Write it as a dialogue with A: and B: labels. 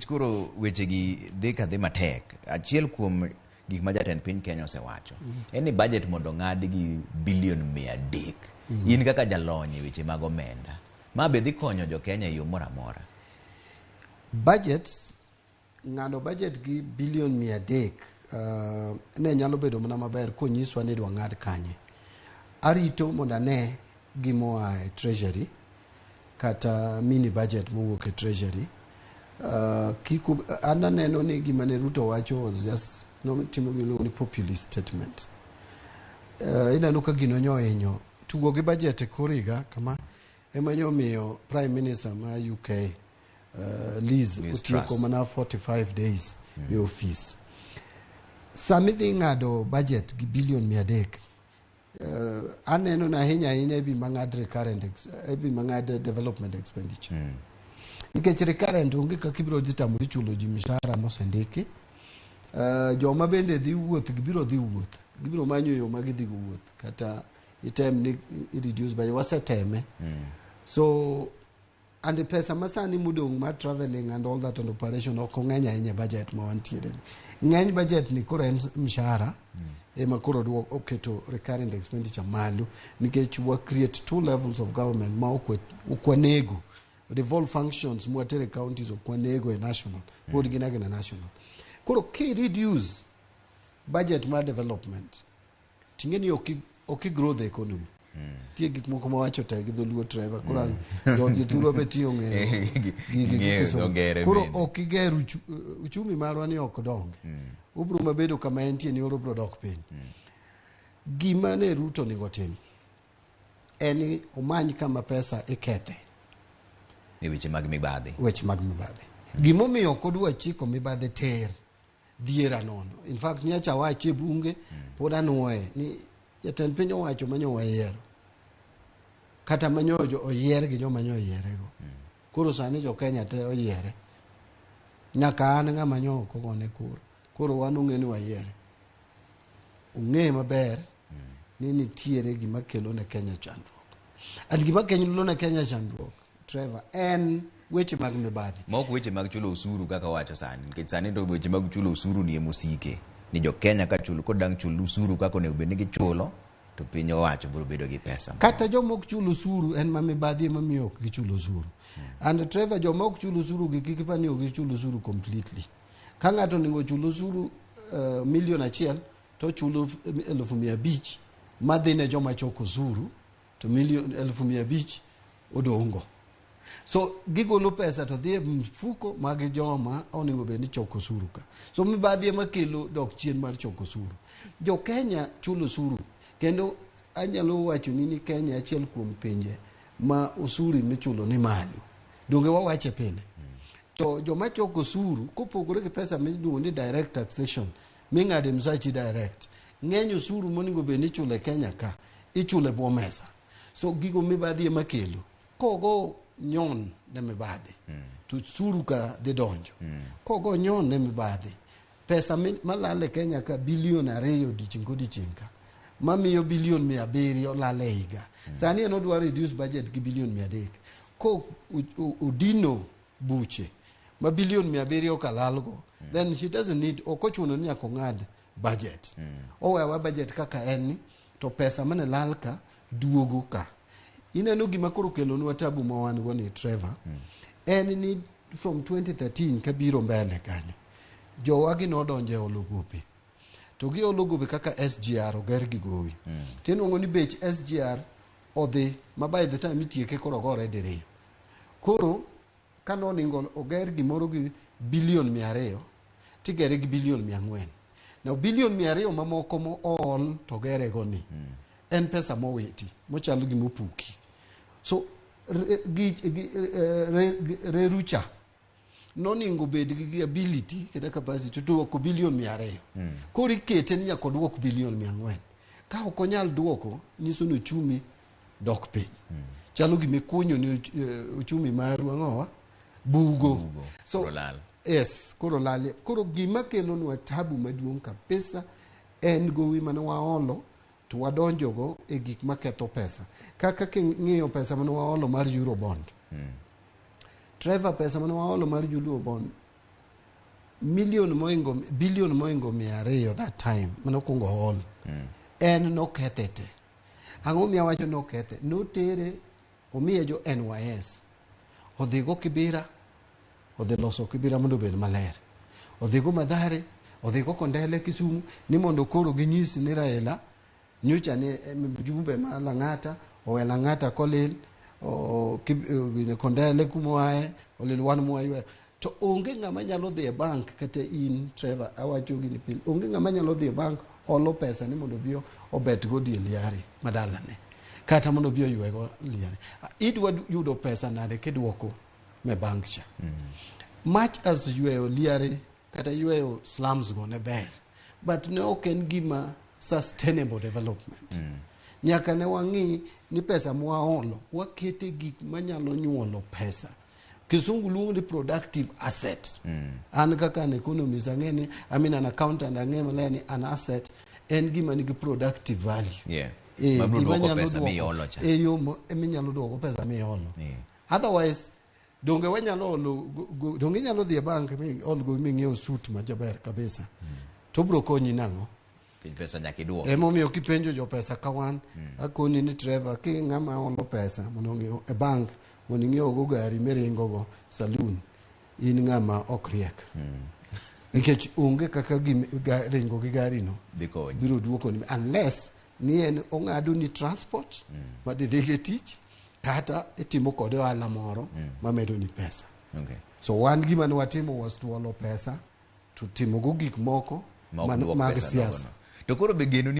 A: Nikech koro wechegi dhi ka dhi matek, achiel kuom gik ma jatend piny Kenya osewacho en ni budget mondo ong'ad gi bilion 300. In kaka jalony e weche mag omenda, ma be dhi konyo jo Kenya e yo moro amora?
B: Budget, ng'ado budget gi bilion 300 ne nyalo bedo mana maber konyiswa ni idwa ng'ad kanye. Arito mondo ane gimoa e treasury kata mini budget mowuok e treasury. Kik an aneno ni gima ne Ruto wacho was just notimo gimiluongo ni populist statement. Ineno ka gino nyo hinyo tugo gi budget e kor higa kama ema nyo miyo Prime Minister ma UK, Liz,
A: Liz
B: otieko
A: Truss.
B: mana 45 days e ofis. Sama idhi ng'ado budget gi bilion 300, aneno na ahinya ahinya ibi mang'ad recurrent ibi mang'ad development expenditure. Nikech recurrent onge kaka ibiro dhi tamori chulo ji mishahara mosendiki. Joma bende dhi wuoth gibiro dhi wuoth. Gibiro manyo yo ma gidhi go wuoth kata item ni i reduce budget waseteme. So and pesa masani modong' mar traveling and all that and operation ok ong'eny ahinya e budget ma wantiere ni. Ng'eny budget ni koro en mshahara ema koro duok oketo recurrent expenditure malo nikech wa create two levels of government ma ok wanego devolve functions mwatere counties ok wanego e national pod gin agina national. Koro ki reduce budget mar development ting'e ni ok i grow the economy. Nitie gik moko mawacho te gi dholuo Trevor koro jothurwa be tiyo ng'eyo gigi gi
A: Ng'eyo
B: Kisungu.
A: dho ngere
B: Koro
A: bende.
B: ok iger uchumi marwa ni ok dong. Obiro mabedo kama entie ni oro biro dok piny. Gima ne Ruto onego tim en ni omany kama pesa ikethe
A: E weche mag mibadhi.
B: weche mag mibadhi. Gimomiyo ok odwa chiko mibadhi ter dhiera nono. In fact nyocha awacho e bunge pod anuoye ni jatend piny owacho manyo wayiero kata manyo oyier gi joma nyo oyierego. Koro sani jo Kenya te oyiere. Nyaka an ng'ama nyo ok ogone kura. Koro wan ong'e ni wayiere. Ong'e maber ni nitiere gima kelo ne Kenya chandruok. And gima kelo ne Kenya chandruok, Trevor, en weche mag mibadhi.
A: Ma ok weche mag chulo osuru kaka owacho sani, nikech sani to weche mag chulo osuru ni emosike. Ni jo Kenya ka chulo kodang' chul osuru kaka onego bed ni gichulo, to piny owacho biro bedo gi pesa.
B: Kata joma ok chul osuru en ma mibadhi ema miyo ok gichul osuru. And Trevor, joma ok chul osuru gi kik ipar ni ok gichul osuru completely. Ka ng'ato onego chul osuru milion 1 to ochulo 500,000 madhi ne joma choko osuru to milion 500,000 odong'go. So gigolo pesa to dhi e mfuko mag joma onego bed ni choko osuru ka. So mibadhi ema kelo dok chien mar choko osuru. Jo Kenya chulo osuru kendo anyalo wacho ni ni Kenya achiel kuom pinje ma osuru michulo ni malo. Donge wawache pile? To joma choko osuru kopogore gi pesa miluongo ni direct taxation ming'ado e msachi direct, ng'eny osuru monego bed ni ichulo e Kenya ka ichulo e bwo mesa. So gigo mibadhi ema kelo. Kogo nyon ne mibadhi to osuru ka dhi donjo. Kogo nyon ne mibadhi, pesa malal e Kenya ka bilion 2 odiochieng' kodiochieng' ka mamiyo bilion 700 lal e higa. Sani en odwa reduce budget gi bilion 300. Ko odino buche ma bilion 700 ka lalgo, then he doesn't need, ok ochuno ni nyaka ong'ad budget. Owewa budget kaka en ni to pesa mane lal ka duogo ka. Ineno gima koro kelonwa tabu ma wan go ni Trevor, en ni from 2013 kabiro mbele kanyo, jowagi nodonjo e olo gope. To giolo gope kaka SGR oger gi gowi. Tinuang'o ni bech SGR odhi ma by the time itieke koro ogore diriyo. Koro kanoningo oger gimoro gi bilion 200 tigere gi bilion 400. Now bilion 200 mamoko mo ool to gere go ni en pesa mowiti mochalo gima opuki. So reru cha noningo bed gi ability kata capacity to duoko bilion 200. Koro ikete ni nyaka oduok bilion 400. Ka ok onyal duoko, nyiso ni uchumi dok piny. Chalo gima ikunyo ni uchumi maru ang'owa bugo.
A: Bugo.
B: So,
A: Koro lal.
B: Yes, koro lal. Koro gima kelonwa tabu maduong' kabisa en gowi mane waolo to wadonjogo e gik maketho pesa. Kaka king'iyo pesa mane waolo mar Eurobond. Trevor, pesa mane waolo mar Eurobond Million moingo billion moingo 200 that time manokwongo hol en nokethe te. Ang'o miyo awacho nokethe? Notere omiye jo NYS odhigo Kibera, odhi loso Kibera mondo obed maler, odhigo Mathare, odhigo Kondele Kisumu, ni mondo koro ginyis ni Raila nyocha ni mjumbe ma Lang'ata owe Lang'ata kolil Kondele kumoaye olil wan mwaywayo. To onge ng'ama nyalo dhi e bank, kata in Trevor awacho gini pile, onge ng'ama nyalo dhi e bank olo pesa ni mondo obi obet go die liare madalane, kata mondo obi oywego liare. Idwa yudo pesa nade kidwoko me bank cha? Much as yweyo liare kata yweyo slums go ne ber, but ne ok en gima sustainable development. Nyaka ne wang'i ni pesa mwaolo wakete gik manyalo nyuolo pesa. Kisungu luongo ni productive asset. An kaka an economist ang'e ni, I mean an accountant, ang'e maler ni an asset en gima nigi productive value.
A: Mabiro
B: gima
A: duoko
B: nyalo
A: pesa
B: duoko-
A: miolo cha.
B: E yo minyalo duoko pesa miolo. Otherwise donge wanyalo olo donge inyalo dhi e bank mi ol go ming'iew suit majaber kabisa, to bro konyi nang'o?
A: Nikech pesa nyaka iduoki.
B: Emomiyo kipenjo jopesa ka wan, akoni ni Trevor, ki ng'ama olo pesa mondo ong'iew e bank mondo ing'iew go gari miringo go saloon, in ng'ama ok riek, nikech onge kaka ringo gi gari no
A: Dhi konyi.
B: biro duoko ni, unless ni en ong'ado ni transport ma didhigo e tich, kata itimo kode ohala moro mamedo ni pesa. So wan gima ne watimo was to olo pesa to timo go gik moko
A: Ma ok duok
B: mag
A: pesa
B: siasa.
A: nogono. To koro be geno ni